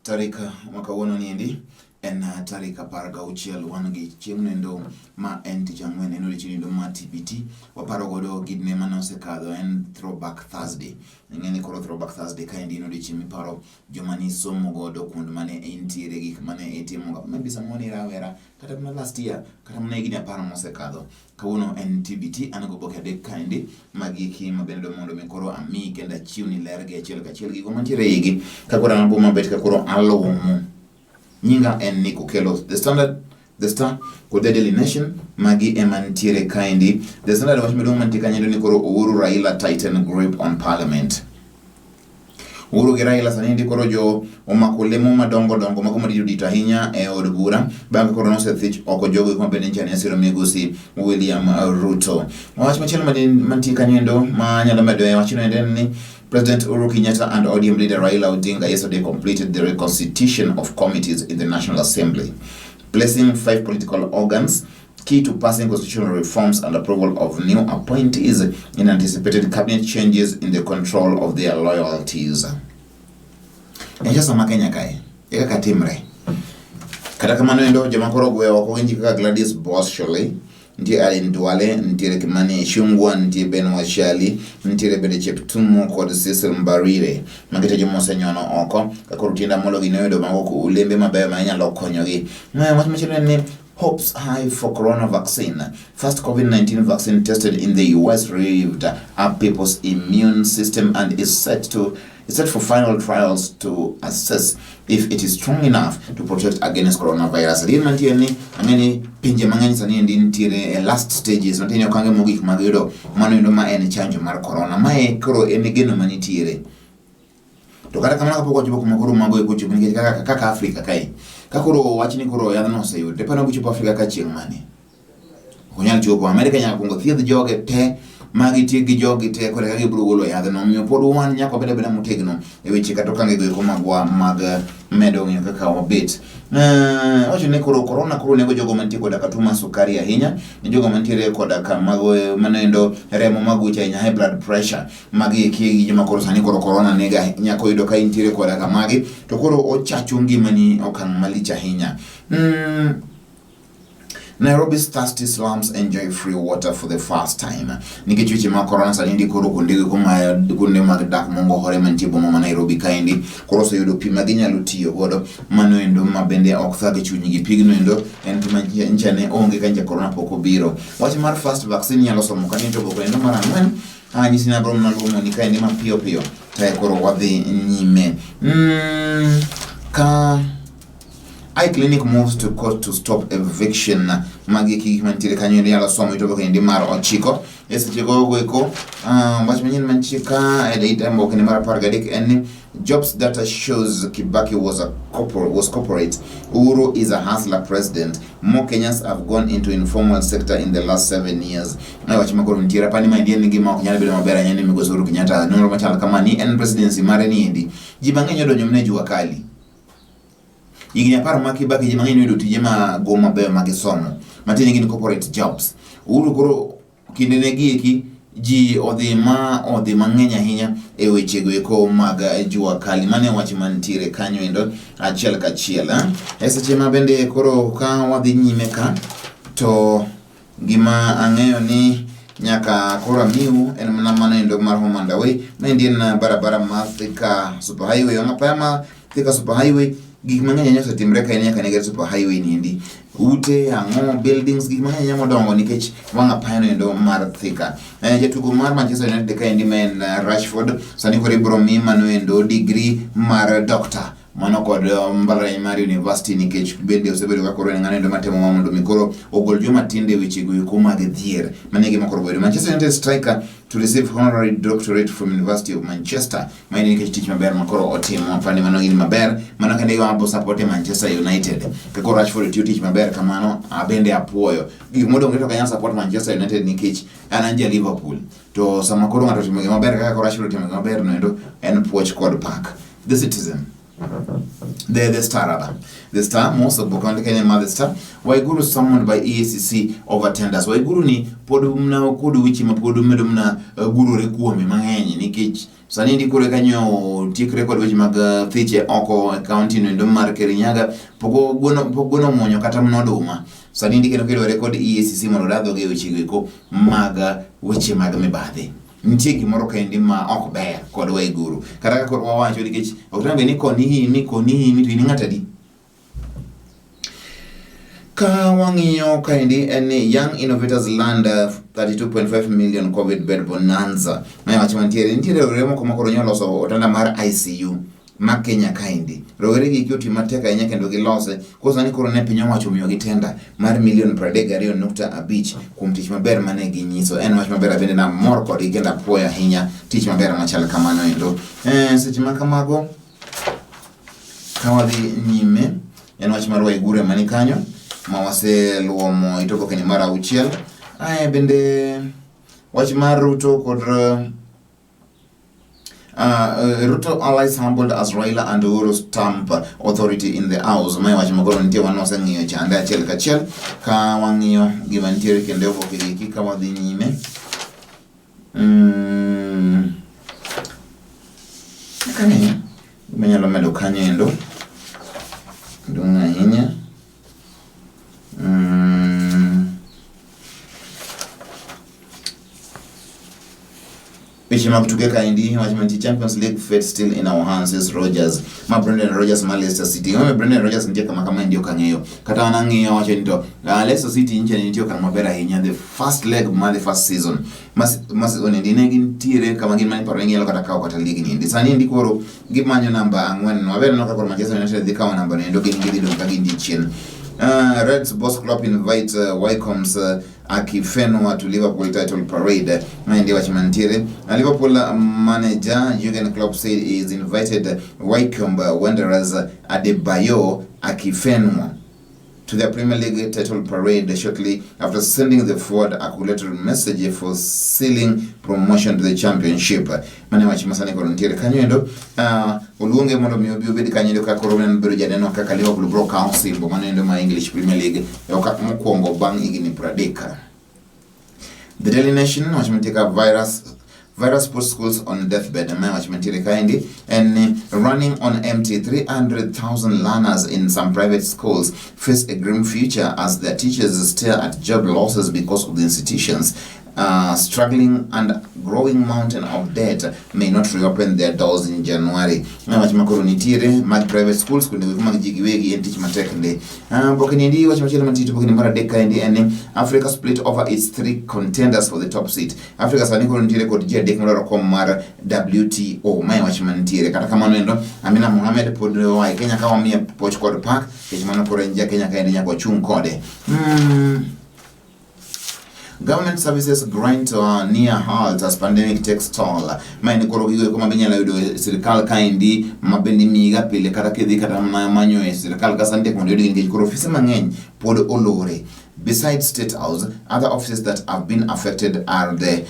Tarik ma kawuono niendi en tarik 16, wan gi chieng' nendo ma en tich ang'wen, en odiochieng' nendo mar TBT. Waparo godo gidne mane osekadho, en Throwback Thursday. Ing'e ni koro Throwback Thursday kaendi en odiochieng' miparo joma nisomo godo, kuond mane intiere, gik mane itimo, maybe samoro ni rawera, kata mana last year, kata mana higni 10 mosekadho. Kawuono en TBT, an goboke adek kaendi magiki ma bende mondo mi koro ami kendo achiwni ler gi achiel kachiel gigo mantiere eigi. Ka koro an boma bet ka koro alumo. Nyinga en Nick Okello, The Standard, The Star kod The Daily Nation, magi ema nitiere kaendi. The Standard wach maduong' mantie kanyo ni koro Uhuru Raila tighten grip on parliament. Uhuru gi Raila sani endi koro jo omako lemo madongo dongo mago madito dito ahinya e od bura bang' koro nosethich oko jogo eko mabende nyicha ne siro migosi William Ruto. Wach machielo mantie kanyo endo ma nyalo medo e wachno endo en ni President Uhuru Kenyatta and ODM leader Raila Odinga yesterday completed the reconstitution of committees in the National Assembly, placing 5 political organs key to passing constitutional reforms and approval of new appointees in anticipated cabinet changes in the control of their loyalties. E siasa ma Kenya kae, e kaka timre. Kata kamano endo joma koro ogweyo oko gin ji kaka Gladys Boshole, nitie Aden Duale, nitiere Kimani Ichung'wa, nitie Ben Wachali, nitiere bende Cheptumo kod Cecil Mbarire. Magi te joma osenyono oko, ka koro Tienda Amolo gini oyudo mago olembe mabeyo ma inyalo konyogi. Wach machielo en ni hopes high for corona vaccine. First COVID-19 vaccine tested in the US revved up people's immune system and is set for final trials to assess if it is strong enough to protect against coronavirus. Adier mantie ni ang'e ni pinje mang'eny sani endi nitiere e last stages, mantie ni okange mogik mag yudo mano endo ma en chanjo mar corona. Mae koro en geno manitiere. To kata kamano kapok wachopo kuma koro mago eko ochopo nikech kaka Afrika kae, ka koro wach ni koro yadhno oseyudre, iparo ni ochopo Afrika ka chieng' mane? Ok onyal chopo. Amerika nyaka kuongo thiedh joge te ma gitiek gi jogi te koro eka gibiro golo yadhno. Omiyo pod wan nyaka wabed abeda motegno e weche kata okangego eko magwa mag medo ng'iyo kaka wabet. Wacho ni koro korona koro nego jogo mantie koda ka tuo mar sukari ahinya, jogo mantiere koda ka mago manoendo remo maguch ahinya, high blood pressure. Magi eki e joma koro sani koro korona nego ahinya, koyudo ka intiere koda ka magi to koro ochacho ngimani okang' malich ahinya. Nairobi's thirsty slums enjoy free water for the first time. Nikech weche mag korona sani ndi koro kuonde go ma kuonde mag dak mongohore mantie boma ma Nairobi kaendi koro oseyudo pi ma ginyalo tiyo godo mano endo ma bende ok thag chunygi. Pigno endo en pi ma nyicha ne onge ka nyicha korona pok obiro. Wach mar first vaccine inyalo somo kanyo to oboke endo mar 4. Anyisi ni abiro mana luongo ni kaendi mapiyo piyo to koro wadhi nyime. Ka Eye Clinic moves to court to stop eviction. Magi gik mantiere kanyo inyalo somo itobo kendi mar 9. E seche go eko, wach manyien mantie ka e oboke mar 13 en ni jobs data shows Kibaki was corporate. Uhuru is a hustler president. More Kenyans have gone into informal sector in the last 7 years. Mae wach makoro nitiere apani maendi en gima ok nyal bedo maber ahinya ni migosi Uhuru Kenyatta nonro machal kama ni en presidency mare ni endi. Ji mang'eny odonjo mana e jua kali. Higni 10 ma Kibaki ji mang'eny noyudo tije mago mabeyo ma gisomo. Matiende gin corporate jobs. Uhuru koro kinde ne gi eki ji odhi ma odhi mang'eny ahinya e weche go eko mag jua kali. Mano e wach mantiere kanyo endo achiel kachiel. E seche ma bende koro ka wadhi nyime ka to gima ang'eyo ni nyaka koro amiu en mana mano endo mar Home and Away. Maendi en barabara mar Thika Super Highway. Wang' apaya ma Thika Super Highway gik mang'eny ahinya osetimre ka en nyaka ne ger Super Highway ni endi. Ute, ang'o, buildings, gik mang'eny ahinya modongo nikech wang' apaya no endo mar Thika. Jatugo mar Manchester United ka endi ma en Rashford sani koro ibiro mi mano endo degree mar doctor mano kod mbalariany mar university nikech bende osebedo ka koro en ng'ano endo matemo ma mondo mi koro ogol joma tindo e weche go eko mag dhier. Mano e gima koro bedo. Manchester United striker to receive honorary doctorate from University of Manchester. Ma en nikech tich maber ma koro otimo, apani mano gin maber. Mano kende gima abo support e Manchester United. Ka koro Rashford tiyo tich maber kamano, abende apuoyo. Gik modong' to ok anyal support Manchester United nikech an an ja Liverpool. To sama koro ng'ato otimo gima maber kaka koro Rashford otimo gima maber no endo en puoch kod pak. The Citizen. The Star rather. The Star, most of Bokonde Kenya ma The Star. Waiguru summoned by EACC over tenders. Waiguru ni pod mna kod weche ma pod medo mna gurore kuome mang'eny nikech sani ndikore kanyo tiekre kod weche mag thiche oko e kaunti no endo mar Kirinyaga pok gweno pok gweno omuonyo kata mana oduma. Sani ndikeno kidware kod EACC mondo oda dhoge e weche go eko mag weche mag mibadhi. Nitie gimoro kaendi ma ok ber kod Waiguru. Kata ka koro wawacho nikech ok nyal bedo ni koni himi koni himi to in ng'at adi? Ka wang'iyo kaendi en ni Young Innovators land 32.5 million COVID bed bonanza. Mae wach mantiere. Nitiere rowere moko ma koro nyalo loso otanda mar ICU ma Kenya kaendi. Rowere gi oti matek ahinya kendo gilose. Koro sani koro ne piny owacho omiyogi tenda mar milion 32.5 kuom tich maber mane ginyiso. En wach maber bende namor kodgi kendo apuoyo ahinya tich maber machal kamano endo. Seche ma kamago ka wadhi nyime en wach mar Waiguru ema ni kanyo ma waseluomo it oboke ni mar auchiel. Ae bende wach mar Ruto kod Ruto allies humbled as Raila and Uhuru stamp authority in the house. Mae wach makoro nitie wan waseng'iyo chande achiel kachiel ka wang'iyo gima nitiere kendo e oboke gi ka wadhi nyime. Kane gima nyalo medo kanyo endo duong' ahinya. Weche mag tuke kaendi wach mantie Champions League fate still in our hands says Rodgers. Ma Brendan Rodgers ma Leicester City. Ng'ama Brendan Rodgers nitie kama kama endi ok ang'eyo. Kata an ang'iyo wacho ni to Leicester City nyicha ne nitie okang' maber ahinya the first leg mar the first season. Mas season endi ne gintiere kama gin mane paro ni ginyalo kata kawo kata league ni endi. Sani endi koro gimanyo namba ang'wen. Maber neno ka koro Manchester United dhi kawo namba no endo gin gidhi dong' ka gin chien. Reds boss Klopp invite Wycombe's Akifenwa to Liverpool title parade. Maendi wach mantiere. Liverpool manager Jurgen Klopp said he is invited Wycombe Wanderers Adebayo Akifenwa to the Premier League title parade shortly after sending the forward a collateral message for sealing promotion to the championship. Mane wach masani koro nitiere kanyo endo. Oluonge mondo mi obi obed kanyo endo ka koro en bedo janeno kaka Liverpool bro kawo osimbo mano endo ma English Premier League e okang' mokwongo bang' higni 30. The Daily Nation wach mantie ka virus put schools on deathbed. Mae wach mantiere kaendi en ni running on empty 300,000 learners in some private schools face a grim future as their teachers stare at job losses because of the institutions struggling and growing mountain of debt may not reopen their doors in January. Mae wach makoro nitiere mag private schools kuonde go mag ji giwegi en tich matek ndi. Boke ni endi wach machielo mantie to boke ni mar adek kaendi en ni Africa split over its three contenders for the top seat. Africa sani koro nitiere kod ji adek madwaro kom mar WTO. Mae wach mantiere. Kata kamano endo Amina Mohamed pod oa e Kenya ka wamiye poch kod pak nikech mano koro en ja Kenya kaendi nyaka wachung' kode. Government services grind to a near halt as pandemic takes toll. Ma en koro gigo eko ma inyalo yudo e sirkal kaendi ma bende imiyiga pile kata kidhi kata mana manyo e sirkal ka sani tek mondo iyudgi nikech koro ofise mang'eny pod olore. Besides State House, other offices that have been affected are the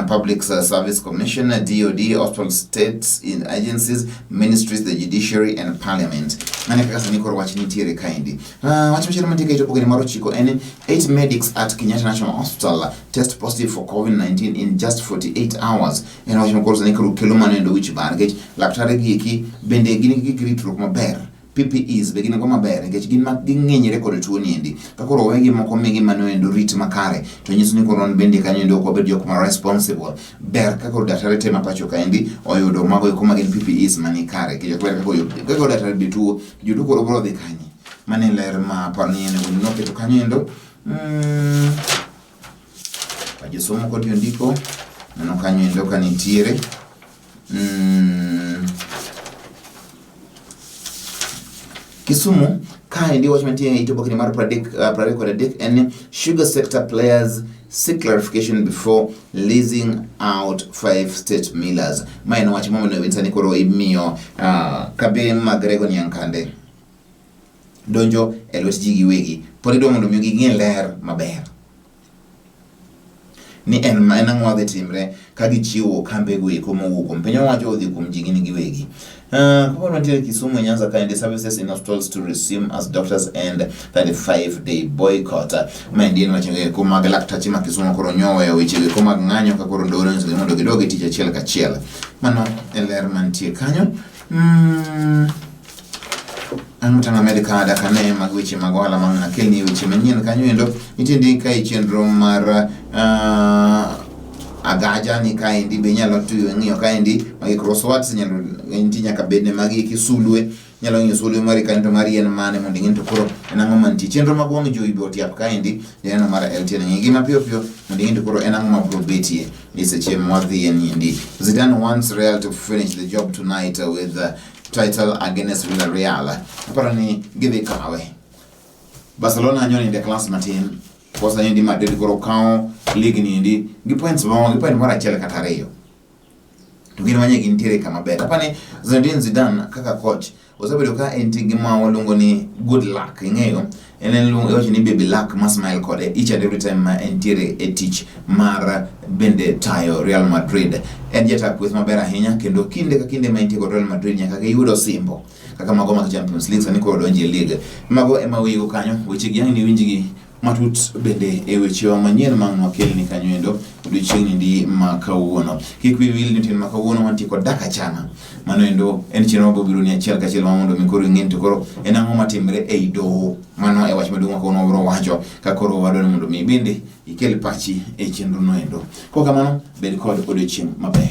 Public Service Commission, DOD, hospital states in agencies, ministries, the judiciary and parliament. Mane kaka sani koro wach nitiere kaendi. Wach machielo mantie kaeto pogni mar ochiko en ni 8 medics at Kenyatta National Hospital test positive for COVID-19 in just 48 hours. En wach makoro sani koro kelo mano endo wich bar nikech laktare gi eki bende gin gi gik ritruok maber. PPEs be gin go maber nikech gin ma ging'inyre kod tuo ni endi. Ka koro owegi moko migi mano endo rit makare to nyiso ni koro wan bende kanyo endo ok wabed jok ma responsible. Ber ka koro daktari te ma pacho kaendi oyudo mago eko ma gin PPEs mani kare nikech ok ber ka koro daktari be tuo jotuo koro biro dhi kanye. Mano e ler ma aparo ni onego noketo kanyo endo. Josomo kod jondiko neno kanyo endo ka nitiere. Kisumu kaendi wach mantie e it obokni mar 23 en ni sugar sector players seek clarification before leasing out 5 state millers. Ma en wach momiyo sani koro imiyo kambe mag rego niang' kande donjo e lwet ji giwegi. Pod idwa mondo mi ging'e ler maber. Ni en en ang'o madhi timre ka gichiwo kambego eko mowuok kuom piny owacho odhi kuom ji gin giwegi. Kapod wantiere Kisumu e Nyanza kaendi services in hospitals to resume as doctors end 35 day boycott. Maendi en weche eko mag laktache ma Kisumu koro nyoweyo weche eko mag ng'anyo ka koro doho nonyisogi mondo gidog e tich achiel kachiel. Mano e ler mantie kanyo. Ang'o tang' amed ka dak ane mag weche mag ohala ma ang' akelni weche manyien kanyo endo. Nitie ndi kae chenro mar agaja ni kaendi be inyalo tuyo ng'iyo kaendi magi crosswords inyalo nitie nyaka bedne magi eki sulwe inyalo ng'iyo sulwe mari kanyo to mari en mane mondo ing'e ni to koro en ang'o mantie. Chenro mag wang' jowi be otiap kaendi janeno mar LTN ng'i gi mapiyo piyo mondo ing'e ni to koro en ang'o mabiro betie e seche mwadhiye niendi. Zidane wants Real to finish the job tonight with title against Villarreal. Aparo ni gidhi kawe. Barcelona nyo ninde klas matin. Kosa ni Madrid koro kawo league ni endi gi points maromo gi point moro achiel kata ariyo. To gin manye gintiere kama ber. Apani Zinedine Zidane kaka coach osebedo ka entie gi ma waluongo ni good luck ing'eyo en en luongo iwacho ni baby luck ma smile kode each and every time ma entiere e tich mar bende tayo Real Madrid. En jata kweth maber ahinya kendo kinde ka kinde ma entie kod Real Madrid nyaka giyud osimbo kaka mago mag Champions League sani koro donjo e league. Mago ema wiyigo kanyo weche gi ang' niwinjgi matut bende e wechewa manyien ma ang' wakelni kanyo endo odiochieng'ni ndi ma kawuono. Kik wiyi wil ni otieno ma kawuono wantie kod Dak Achana. Mano endo en chenro mabiro biro ni achiel kachiel ma mondo mi koro ing'e ni to koro en ang'o matimre ei doho. Mano e wach maduong' ma kawuono wabiro wacho ka koro wadwaro ni mondo mi bende ikel pachi e chenro no endo. Kok kamano, bed kod odiochieng' maber.